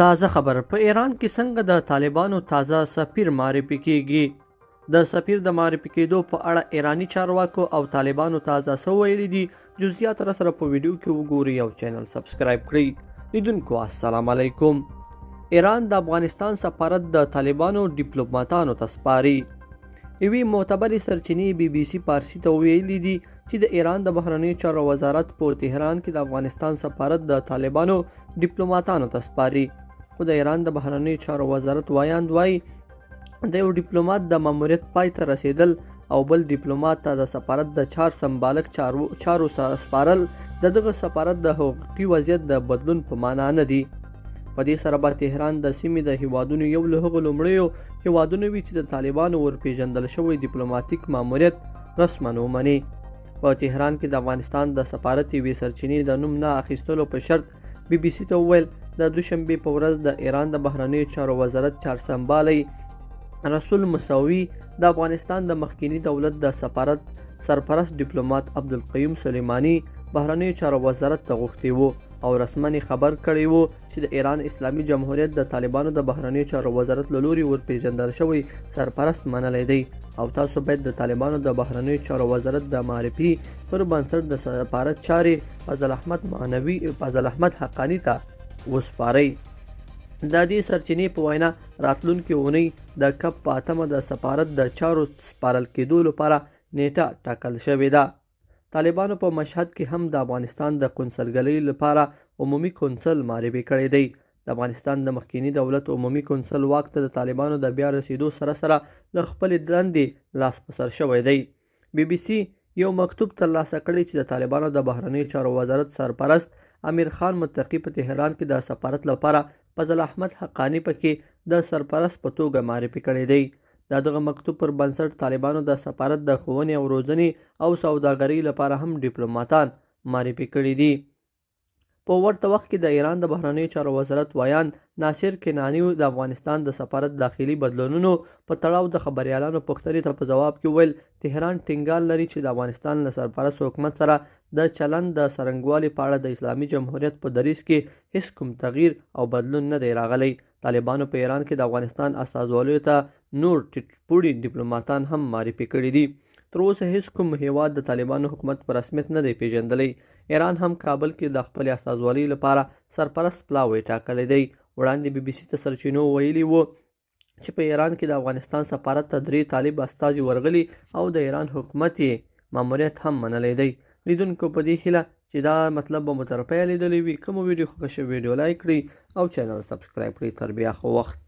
تازه خبر، په ایران کې څنګه د طالبانو تازه سفیر معرفي کیږي؟ د سفیر د معرفي کېدو په اړه ایراني چارواکو او طالبانو تازه څه ویلي دي؟ جزئیات را سره په ویډیو کې وګورئ او چینل سبسکرایب کړئ. لیدونکو السلام علیکم. ایران د افغانستان سفارت د طالبانو ډیپلوماتانو ته سپاري. یوې معتبرې سرچینې بي بي سي پارسي ته ویلي دي چې د ایران د بهرنیو چارو وزارت په تهران کې د افغانستان سفارت د طالبانو ډیپلوماتانو ته سپاري. خو د ایران د بهرنیو چارو وزارت ویاند وایي د یو ډیپلومات د ماموریت پای ته رسیدل او بل ډیپلومات ته د سفارت د چار سمبالک چارو سپارل د دغه سفارت د حقوقي وضعیت د بدلون په معنا نه دي. په دې سره به تهران د سیمې د هیوادونو یو له هغو لومړیو هیوادونو وي چې د طالبانو ورپېژندل شوی دیپلوماتیک ماموریت رسما ومني. په تهران کې د افغانستان د سفارت یوې سرچینې د نوم نه اخیستلو په شرط بي بي سي ته وویل د دوشنبې په ورځ د ایران د بهرنیو چارو وزارت چارسمبالی رسول مساوي د افغانستان د مخکینی دولت د سفارت سرپرست ډیپلومات عبدالقیوم سلیماني بهرنیو چارو وزارت ته غوښتی وو او رسما یې خبر کړی وو چې د ایران اسلامي جمهوریت د طالبانو د بهرنیو چارو وزارت له لوري ورپېژندل شوی سرپرست منلی دی او تاسو باید د طالبانو د بهرنیو چارو وزارت د معرفي پر بنسټ د سفارت چارې فضل احمد حقاني ته وسپارئ. د دې سرچینې په وینا راتلونکې اونۍ د کب په 8مه د سفارت د چارو سپارل کېدو لپاره نیټه ټاکل شوې ده. طالبانو په مشهد کې هم د افغانستان د قونسلګرۍ لپاره عمومي کونسل معرفي کړی دی. د افغانستان د مخکیني دولت عمومي کونسل واک ته د طالبانو د بیا رسیدو سره سره له خپلې دندې لاس په سر شوی دی. بي بي سي یو مکتوب ترلاسه کړی چې د طالبانو د بهرنیو چارو وزارت سرپرست امیر خان متقي په تهران کې د سفارت لپاره فضل احمد حقاني پکې د سرپرست په توګه معرفي کړی دی. د دغه مکتوب پر بنسټ طالبانو د سفارت د ښوونې او روزنې او سوداګرۍ لپاره هم ډیپلوماتان معرفي کړي دي. په ورته وخت کې د ایران د بهرنیو چارو وزارت ویاند ناصر کناني د افغانستان د سفارت داخلي بدلونونو په تړاو د خبریالانو پوښتنې ته په ځواب کې وویل تهران ټینګار لري چې د افغانستان له سرپرست حکومت سره د چلند د څرنګوالي په اړه د اسلامي جمهوریت په دریځ کې هیڅ کوم تغییر او بدلون نه دی راغلی. طالبانو په ایران کې د افغانستان استازولیو ته نور ټیټپوړي ډیپلوماتان هم معرفي کړي دي. تر اوسه هیڅ کوم هیواد د طالبانو حکومت په رسمیت نه دی پیژندلی. ایران هم کابل کې د خپلې استازولۍ لپاره سرپرست پلاوی ټاکلی دی. وړاندې بي بي سي ته سرچینو ویلي وو چې په ایران کې د افغانستان سفارت ته 3 طالب استازي ورغلي او د ایران حکومت یې ماموریت هم منلی دی. لیدونکو په دې هیله چې دا مطلب به مو تر پایه لیدلی وي. کومه ویډیو خوښه شوې ویډیو لایک کړئ او چینل سبسکرایب کړئ. تر بیا ښه وخت.